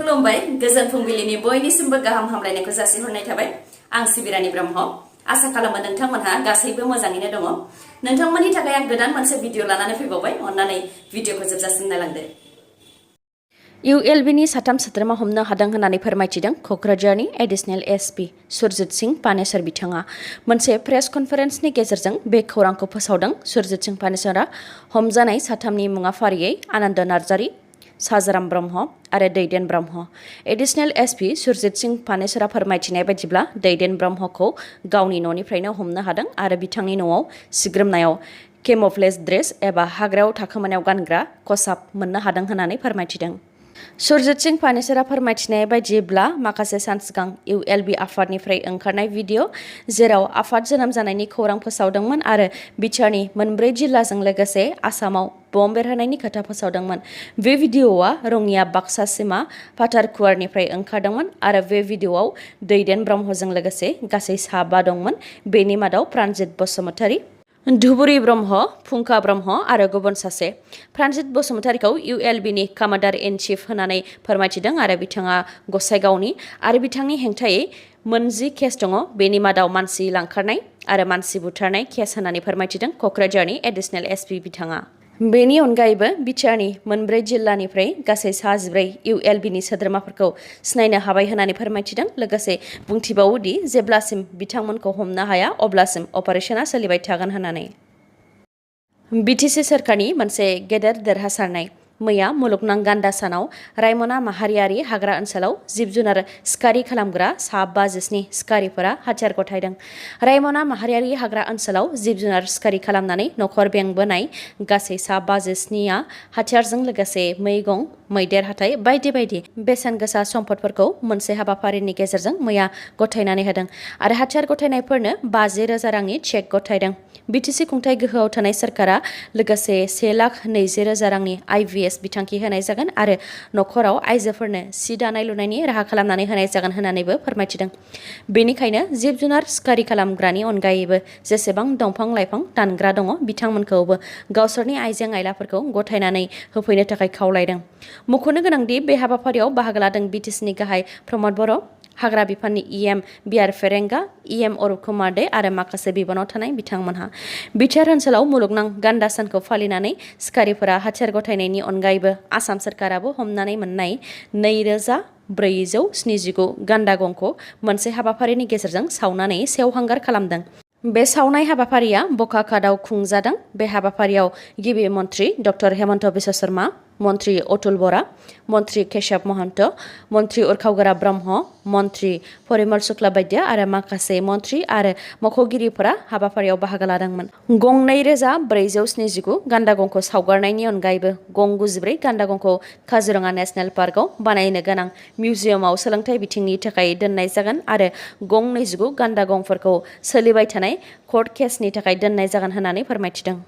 खुलुमबाय गोजोन फुंबिलिनि बयनिसिमबो गाहाम हामलायनायखौ जासिहरनाय थाबाय आं सिबिरानि ब्रह्म आसा खालामो नोंथांमोनहा गासैबो मोजाङैनो दङ नोंथांमोननि थाखाय आं गोदान मोनसे भिडिअ लानानै फैबावबाय अन्नानै भिडिअखौ जोबजासिम नायलांदो ULB नि साथाम सोद्रोमा हमनो हादों होननानै फोरमायथिदों क'क्राझारनि एडिशनेल एसपि सुरजित सिंह पानेसर बिथाङा मोनसे प्रेस कनफारेन्सनि गेजेरजों बे खौरांखौ फोसावदों सुरजित सिंह पानेसरा हमजानाय साथामनि मुङा फारियै आनन्द नार्जारी साजाराम ब्रह्म आरो दैदेन ब्रह्म एडिशनेल एसपि सुरजित सिंह पानेसरा फोरमायथिनाय बायदिब्ला दैदेन ब्रह्मखौ गावनि न'निफ्रायनो हमनो हादों आरो बिथांनि न'आव सिग्रोमनायाव केमफ्लेज ड्रेस एबा हाग्रायाव थाखोमानायाव गानग्रा खसाब मोननो हादों होननानै फोरमायथिदों सुरजित सिंह पानेसरा फोरमायथिनाय बायदिब्ला माखासे सान सिगां ULB आफादनिफ्राय ओंखारनाय भिडिअ जेराव आफाद जोनोम जानायनि खौरां फोसावदोंमोन आरो बिटिआरनि मोनब्रै जिल्लाजों लोगोसे आसामाव बम बेरहोनायनि खोथा फोसावदोंमोन बे भिडिअआ रङिया बाक्सा सिमा फाथारकुवारनिफ्राय ओंखारदोंमोन आरो बे भिडिअआव दैदेन ब्रह्मजों लोगोसे गासै 7 दंमोन बेनि मादाव प्राणजित बसुमतारी धुबुरी ब्रह्म फुंखा ब्रह्म आरो गुबुन सासे प्राणजित बसुमतारीखौ ULB नि कामान्डार इन चीफ होननानै फोरमायथिदों आरो बिथाङा गसाइगावनि आरो बिथांनि हेंथायै 10 केस दङ बेनि मादाव मानसि लांखारनाय आरो मानसि बुथारनाय केस होननानै फोरमायथिदों क'क्राझारनि एडिशनेल एसपि बिथाङा बेनि अनगायैबो बिटिआरनि मोनब्रै जिल्लानिफ्राय गासै 14 ULB नि सोद्रोमाफोरखौ सिनायनो हाबाय होननानै फोरमायथिदों लोगोसे बुंथिबावोदि जेब्लासिम बिथांमोनखौ हमनो हाया अब्लासिम अपारेशना सोलिबाय थागोन होननानै बिटिसि सोरखारनि मोनसे गेदेर देरहासारनाय मैया मुलुगनां गान्दा सानाव रायमना माहारियारि हाग्रा ओनसोलाव जिब-जुनार सिखारि खालामग्रा 57 सिखारिफोरा हाथियार गथायदों रायमना माहारियारि हाग्रा ओनसोलाव जिब-जुनार सिखारि खालामनानै नखर बेंबोनाय गासै 57आ हाथियारजों लोगोसे मैगं मैदेर हाथाय बायदि बायदि बेसेन गोसा सम्पदफोरखौ मोनसे हाबाफारिनि गेजेरजों मैया गथायनानै होदों आरो हाथियार गथायनायफोरनो 50,000 रांनि चेक गथायदों बिटिसि खुंथाय गोहोआव थानाय सरकारा लोगोसे 1,20,000 रांनि IVS बिथांखि होनाय जागोन आरो नखराव आइजोफोरनो सि दानाय लुनायनि राहा खालामनानै होनाय जागोन होननानैबो फोरमायथिदों बेनिखायनो जिब-जुनार सिखारि खालामग्रानि अनगायैबो जेसेबां दंफां-लाइफां दानग्रा दङ बिथांमोनखौबो गावसोरनि आइजें-आइलाफोरखौ गथायनानै होफैनो थाखाय खावलायदों मुख'नो गोनांदि बे हाबाफारियाव बाहागो लादों बिटिसिनि गाहाय प्रमद बर' हाग्रा बिफाननि EM BR Ferenga EM Arup Kumar Dey आरो माखासे बिबानाव थानाय बिथांमोनहा बिटिआर ओनसोलाव मुलुगनां गान्दा सानखौ फालिनानै सिखारिफोरा हाथियार गथायनायनि अनगायैबो आसाम सरकाराबो हमनानै मोननाय 2,479 गान्दा गंखौ मोनसे हाबाफारिनि गेजेरजों सावनानै सेवहांगार खालामदों बे सावनाय हाबाफारिया बकाखादाव खुंजादों बे हाबाफारियाव गिबि मन्त्रि डक्टर हेमन्त बिश्व शर्मा मन्त्रि अतुल बरा मन्त्रि केशव महन्त मन्त्रि उरखावगोरा ब्रह्म मन्त्रि परिमल शुक्ला बायद्य आरो माखासे मन्त्रि आरो मावख'गिरिफोरा हाबाफारियाव बाहागो लादोंमोन गं 2,479 गान्दा गंखौ सावगारनायनि अनगायैबो गं 94 गान्दा गंखौ काजिरङा नेशनेल पार्कआव बानायनो गोनां मिउजियामाव सोलोंथाइ बिथिंनि थाखाय दोननाय जागोन आरो गं 29 गान्दा गंफोरखौ सोलिबाय थानाय कर्ट केसनि थाखाय दोननाय जागोन होननानै फोरमायथिदों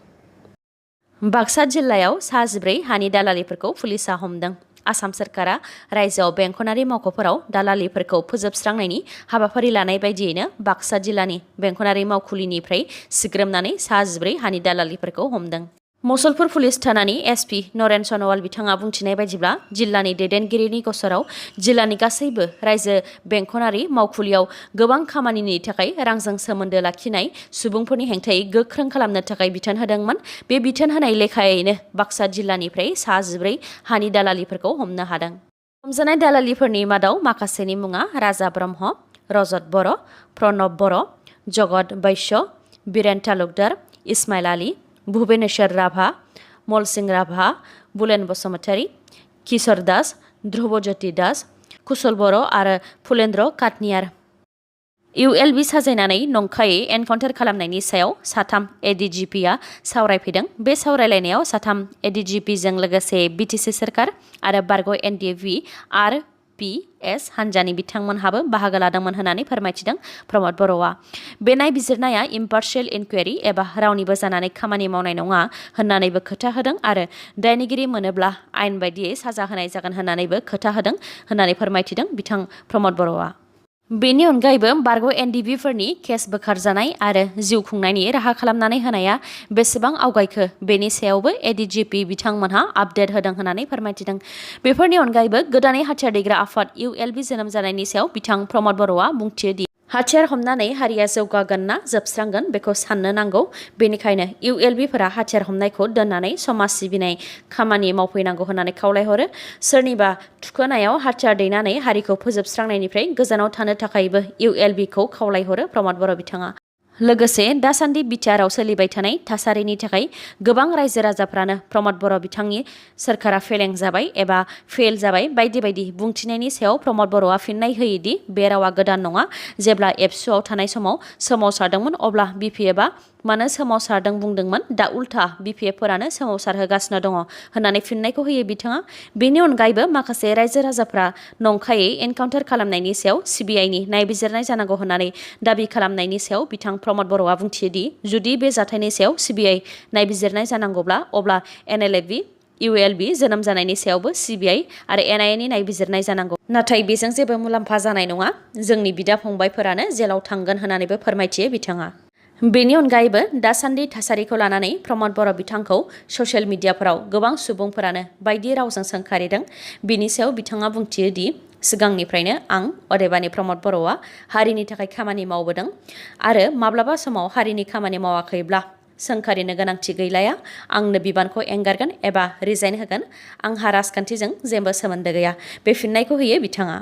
बाक्सा जिल्लायाव 14 हानि दालालिफोरखौ पुलिसा हमदों आसाम सरकारा रायजोआव बेंखनारि मावख'फोराव दालालिफोरखौ फोजोबस्रांनायनि हाबाफारि लानाय बायदियैनो बाक्सा जिल्लानि बेंखनारि मावखुलिनिफ्राय सिग्रोमनानै 14 हानि दालालिफोरखौ हमदों मसलपुर पुलिस थानानि एसपि नरेन सनवाल बिथाङा बुंथिनाय बायदिब्ला जिल्लानि दैदेनगिरिनि गसराव जिल्लानि गासैबो रायजो बेंखनारि मावखुलियाव गोबां खामानिनि थाखाय रांजों सोमोन्दो लाखिनाय सुबुंफोरनि हेंथायै गोख्रों खालामनो थाखाय बिथोन होदोंमोन बे बिथोन होनाय लेखायैनो बाक्सा जिल्लानिफ्राय 14 हानि दालालिफोरखौ हमनो हादों हमजानाय दालालिफोरनि मादाव माखासेनि मुङा राजा ब्रह्म रजत बर' प्रणब बर' जगत बैश्य बिरेन तालुकदार इस्माइल आली भुबेनेश्वर राभा मलसिं राभा बुलेन बसुमतारी किशोर दास ध्रुवज्योति दास कुशल बर' आरो फुलेन्द्र काटनियार ULB साजायनानै नंखायै एनकाउन्टार खालामनायनि सायाव 3 ADGPआ सावरायफैदों बे सावरायलायनायाव 3 ADGPजों लोगोसे बिटिसि सरकार आरो बारग' NDV RPS हान्जानि बिथांमोनहाबो बाहागो लादोंमोन होननानै फोरमायथिदों प्रमद बर'आ बे नायबिजिरनाया इम्पार्शियेल इनकुवेरि एबा रावनिबो जानानै खामानि मावनाय नङा होननानैबो खोथा होदों आरो दायनिगिरि मोनोब्ला आयेन बायदियै साजा होनाय जागोन होननानैबो खोथा होदों होननानै फोरमायथिदों बिथां प्रमद बर'आ बेनि अनगायैबो बारग' एनडिबिफोरनि केस बोखारजानाय आरो जिउ खुंनायनि राहा खालामनानै होनाया बेसेबां आवगायखो बेनि सायावबो एडिजिपि बिथांमोनहा आपडेट होदों होननानै फोरमायथिदों। बेफोरनि अनगायैबो गोदानै हाथियार दैग्रा आफाद ULB जोनोम जानायनि सायाव बिथां प्रमद बर'आ बुंथियो दि हाथियार हमनानै हारिया जौगागोन ना जोबस्रांगोन बेखौ साननो नांगौ। बेनिखायनो ULBफोरा हाथियार हमनायखौ दोननानै समाज सिबिनाय खामानि मावफैनांगौ होननानै खावलायहरो। सोरनिबा थुखोनायाव हाथियार दैनानै हारिखौ फोजोबस्रांनायनिफ्राय गोजानाव थानो थाखायबो ULBखौ खावलायहरो प्रमद बर' बिथाङा। लोगोसे दासान्दि बिटिआरआव सोलिबाय थानाय थासारिनि थाखाय गोबां रायजो राजाफ्रानो प्रमद बर' बिथांनि सोरखारा फेलें जाबाय एबा फेल जाबाय बायदि बायदि बुंथिनायनि सायाव प्रमद बर'आ फिननाय होयोदि बे रावा गोदान नङा। जेब्ला एबसुआव थानाय समाव सोमावसारदोंमोन अब्ला बिपिएफआ मानो सोमावसारदों बुंदोंमोन, दा उल्था बिपिएफफोरानो सोमावसारहोगासिनो दङ होननानै फिननायखौ होयो बिथाङा। बेनि अनगायैबो माखासे रायजो राजाफ्रा नंखायै एनकाउन्टार खालामनायनि सायाव CBIनि नायबिजिरनाय जानांगौ होननानै दाबि खालामनायनि सायाव बिथां प्रमद बर'आ बुंथियोदि जुदि बे जाथायनि सायाव CBI नायबिजिरनाय जानांगौब्ला अब्ला NLFB ULB जोनोम जानायनि सायावबो CBI आरो NIAनि नायबिजिरनाय जानांगौ। नाथाय बेजों जेबो मुलाम्फा जानाय नङा। जोंनि बिदा फंबायफोरानो जेलाव थांगोन होननानैबो फोरमायथियो बिथाङा। बेनि अनगायैबो दासान्दि थासारिखौ लानानै प्रमद बर' बिथांखौ ससियेल मिडियाफोराव गोबां सुबुंफोरानो बायदि रावजों सोंखारिदों। बिनि सायाव बिथाङा बुंथियो दि सिगांनिफ्रायनो आं अदेबानि प्रमद बर'आ हारिनि थाखाय खामानि मावबोदों आरो माब्लाबा समाव हारिनि खामानि मावाखैब्ला सोंखारिनो गोनांथि गैलाया। आंनो बिबानखौ एंगारगोन एबा रिजाइन होगोन। आंहा राजखान्थिजों जेबो सोमोन्दो गैया। बे फिननायखौ होयो बिथाङा।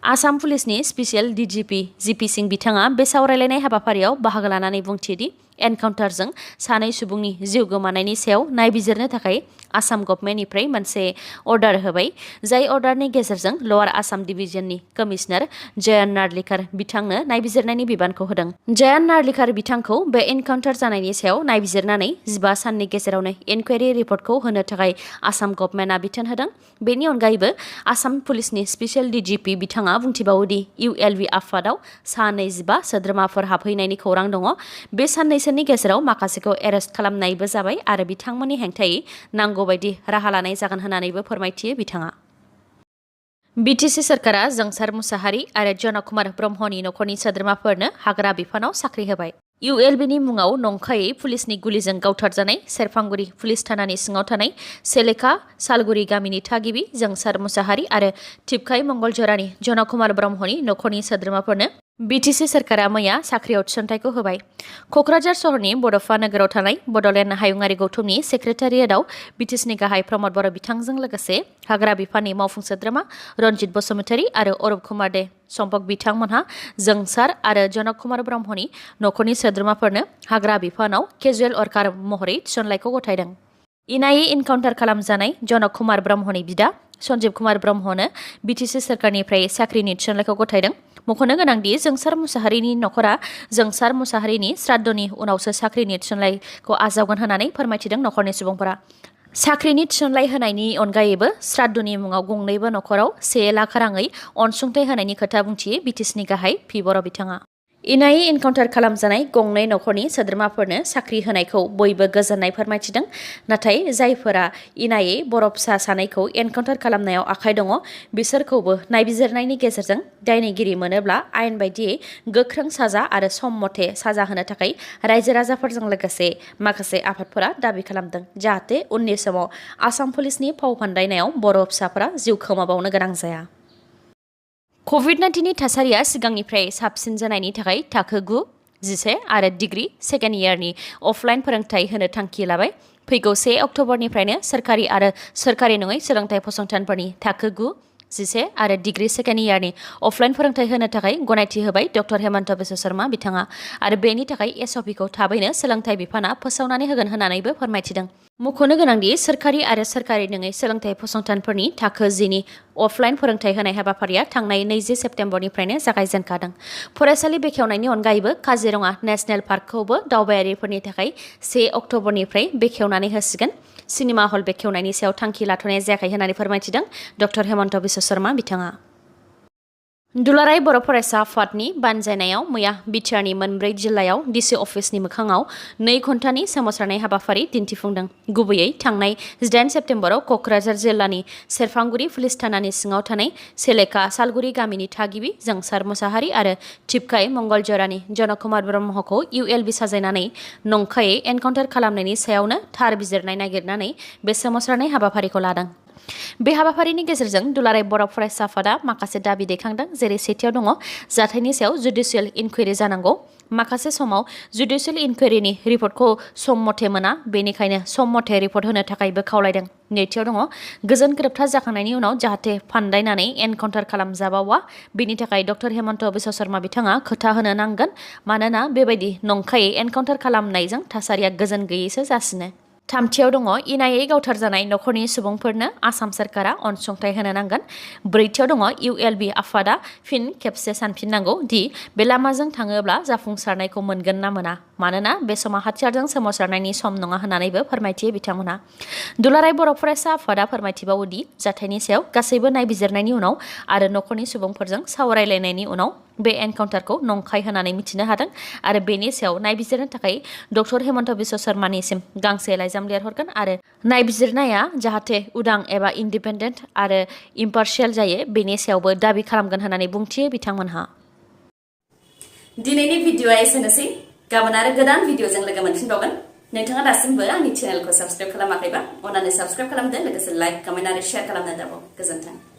आसाम पुलिसनि स्पेसियेल DGP जिपि सिं बिथाङा बे सावरायलायनाय हाबाफारियाव बाहागो लानानै बुंथियोदि एनकाउन्टारजों सानै सुबुंनि जिउ गोमानायनि सायाव नायबिजिरनो थाखाय आसाम गभर्नमेन्टनिफ्राय मोनसे अर्डार होबाय। जाय अर्डारनि गेजेरजों लवार आसाम डिभिजननि कमिशनार जयन नार्लिकार बिथांनो नायबिजिरनायनि बिबानखौ होदों। जयन नार्लिकार बिथांखौ बे एनकाउन्टार जानायनि सायाव नायबिजिरनानै 15 साननि गेजेरावनो इनकुवेरि रिपर्टखौ होनो थाखाय आसाम गभर्नमेन्टआ बिथोन होदों। बेनि अनगायैबो आसाम पुलिसनि स्पेसियेल DGP बिथाङा बुंथिबावोदि ULB आफादाव सा 25 सोद्रोमाफोर हाबहैनायनि खौरां दङ। बे साननैसोनि गेजेराव माखासेखौ एरेस्ट खालामनायबो जाबाय आरो बिथांमोननि हेंथायै नांगौ बायदि राहा लानाय जागोन होननानैबो फोरमायथियो बिथाङा। BTC सोरखारा जोंसार मुसाहारि आरो जनक कुमार ब्रह्मनि नखरनि सोद्रोमाफोरनो हाग्रा बिफानाव साख्रि होबाय। ULBनि मुङाव नंखायै पुलिसनि गुलिजों गावथारजानाय सेरफांगुरि पुलिस थानानि सिङाव थानाय सेलेखा सालगुरि गामिनि थागिबि जोंसार मुसाहारि आरो टिपकाय मंगलजरानि जनक कुमार ब्रह्मनि नखरनि सोद्रोमाफोरनो BTC सोरखारा मैया साख्रियाव थिसनथाइखौ होबाय। क'क्राझार सहरनि बड'फा नोगोराव थानाय बड'लेण्ड हायुङारि गौथुमनि सेक्रेटारियेटआव BTCनि गाहाय प्रमद बर' बिथांजों लोगोसे हाग्रा बिफाननि मावफुं सोद्रोमा रनजित बसुमतारी आरो अरुप कुमार दे सम्पक बिथांमोनहा जोंसार आरो जनक कुमार ब्रह्मनि नखरनि सोद्रोमाफोरनो हाग्रा बिफानाव केजुवेल वर्कार महरै थिसनलाइखौ गथायदों। इनायै एनकाउन्टार खालामजानाय जनक कुमार ब्रह्मनि बिदा सन्जीब कुमार ब्रह्मनो BTC सोरखारनिफ्राय साख्रिनि थिसनलाइखौ गथायदों। मख'नो गोनांदि जोंसार मुसाहारिनि नखरा जोंसार मुसाहारिनि श्राद्धनि उनावसो साख्रिनि थिसनलाइखौ आजावगोन होननानै फोरमायथिदों नखरनि सुबुंफोरा। साख्रिनि थिसनलाइ होनायनि अनगायैबो श्राद्धनि मुङाव गंनैबो नखराव 1 लाख राङै अनसुंथाइ होनायनि खोथा बुंथियो BTCनि गाहाय पि बर' बिथाङा। इनायै एनकाउन्टार खालामजानाय गंनै नखरनि सोद्रोमाफोरनो साख्रि होनायखौ बयबो गोजोननाय फोरमायथिदों। नाथाय जायफोरा इनायै बर' फिसा सानैखौ एनकाउन्टार खालामनायाव आखाइ दङ बिसोरखौबो नायबिजिरनायनि गेजेरजों दायनिगिरि मोनोब्ला आयेन बायदियै गोख्रों साजा आरो सम मथे साजा होनो थाखाय रायजो राजाफोरजों लोगोसे माखासे आफादफोरा दाबि खालामदों। जाहाथे उननि समाव आसाम पुलिसनि फाव फान्दायनायाव बर' फिसाफोरा जिउ खोमाबावनो गोनां जाया। COVID-19नि थासारिया सिगांनिफ्राय साबसिन जानायनि थाखाय थाखो 9, 11 आरो डिग्री सेकेन्ड इयारनि अफलाइन फोरोंथाय होनो थांखि लाबाय। फैगौ 1 अक्ट'बरनिफ्रायनो सोरखारि आरो सोरखारि नङै सोलोंथाइ फसंथानफोरनि थाखो 9, 11 आरो डिग्री सेकेन्ड इयारनि अफलाइन फोरोंथाय होनो थाखाय गनायथि होबाय डक्टर हेमन्त बिश्व शर्मा बिथाङा आरो बेनि थाखाय SOPखौ थाबैनो सोलोंथाइ बिफाना फोसावनानै होगोन होननानैबो फोरमायथिदों। मख'नो गोनांदि सोरखारि आरो सोरखारि नङै सोलोंथाइ फसंथानफोरनि थाखो 10नि अफलाइन फोरोंथाय होनाय हाबाफारिया थांनाय 20 सेप्तेम्बरनिफ्रायनो जागायजेनखादों। फरायसालि बेखेवनायनि अनगायैबो काजिरङा नेशनेल पार्कखौबो दावबायारिफोरनि थाखाय 1 अक्ट'बरनिफ्राय बेखेवनानै होसिगोन। सिनेमा हल बेखेवनायनि सायाव थांखि लाथ'नाय जायाखै होननानै फोरमायथिदों डक्टर हेमन्त बिश्व शर्मा बिथाङा। दुलाराय बर' फरायसा आफादनि बानजायनायाव मैया बिटिआरनि मोनब्रै जिल्लायाव डिसि अफिसनि मोखाङाव 2 घन्टानि सोमावसारनाय हाबाफारि दिन्थिफुंदों। गुबैयै थांनाय 18 सेप्तेम्बराव क'क्राझार जिल्लानि सेरफांगुरि पुलिस थानानि सिङाव थानाय सेलेका सालगुरि गामिनि थागिबि जोंसार मुसाहारि आरो टिपकाय मंगलजरानि जनकुमार ब्रह्मखौ ULB साजायनानै नंखायै एनकाउन्टार खालामनायनि सायावनो थार बिजिरनाय नागिरनानै बे सोमावसारनाय हाबाफारिखौ लादों। बे हाबाफारिनि गेजेरजों दुलाराय बर' फरायसा आफादा माखासे दाबि दैखांदों। जेरै सेथियाव दङ जाथायनि सायाव जुडिशियेल इनकुवेरि जानांगौ। माखासे समाव जुडिशियेल इनकुवेरिनि रिपर्टखौ सम मथे मोना, बेनिखायनो सम मथे रिपर्ट होनो थाखायबो खावलायदों। नैथियाव दङ गोजोन गोरोबथा जाखांनायनि उनाव जाहाथे फान्दायनानै एनकाउन्टार खालामजाबावा, बेनि थाखाय डक्टर हेमन्त बिश्व शर्मा बिथाङा खोथा होनो नांगोन, मानोना बेबायदि नंखायै एनकाउन्टार खालामनायजों थासारिया गोजोन गैयैसो जासिनो। थामथियाव दङ इनायै गावथारजानाय नखरनि सुबुंफोरनो आसाम सरकारा अनसुंथाइ होनो नांगोन। ब्रैथियाव दङ ULB आफादा फिन खेबसे सानफिननांगौ दि बे लामाजों थाङोब्ला जाफुंसारनायखौ मोनगोन ना मोना, मानोना बे समा हाथियारजों सोमावसारनायनि सम नङा होननानैबो फोरमायथियो बिथांमोनहा। दुलाराय बर' फरायसा आफादा फोरमायथिबावो दि जाथायनि सायाव गासैबो नायबिजिरनायनि उनाव आरो नखरनि सुबुंफोरजों सावरायलायनायनि उनाव बे एनकाउन्टारखौ नंखाय होननानै मिथिनो हादों आरो बेनि सायाव नायबिजिरनो थाखाय डक्टर हेमन्त बिश्व शर्मानिसिम गांसे लाइजाम लिरहरगोन आरो नायबिजिरनाया जाहाथे उदां एबा इन्डिपेन्डेन्ट आरो इम्पार्शियेल जायो बेनि सायावबो दाबि खालामगोन होननानै बुंथियो बिथांमोनहा। दिनैनि भिडिअआ एसेनोसै। गाबोन आरो गोदान भिडिअजों लोगो मोनफिनबावगोन। नोंथाङा दासिमबो आंनि चेनेलखौ साबस्क्राइब खालामाखैबा अन्नानै साबस्क्राइब खालामदो, लोगोसे लाइक, कमेन्ट आरो शेयार खालामनो दाबाव। गोजोन्थों।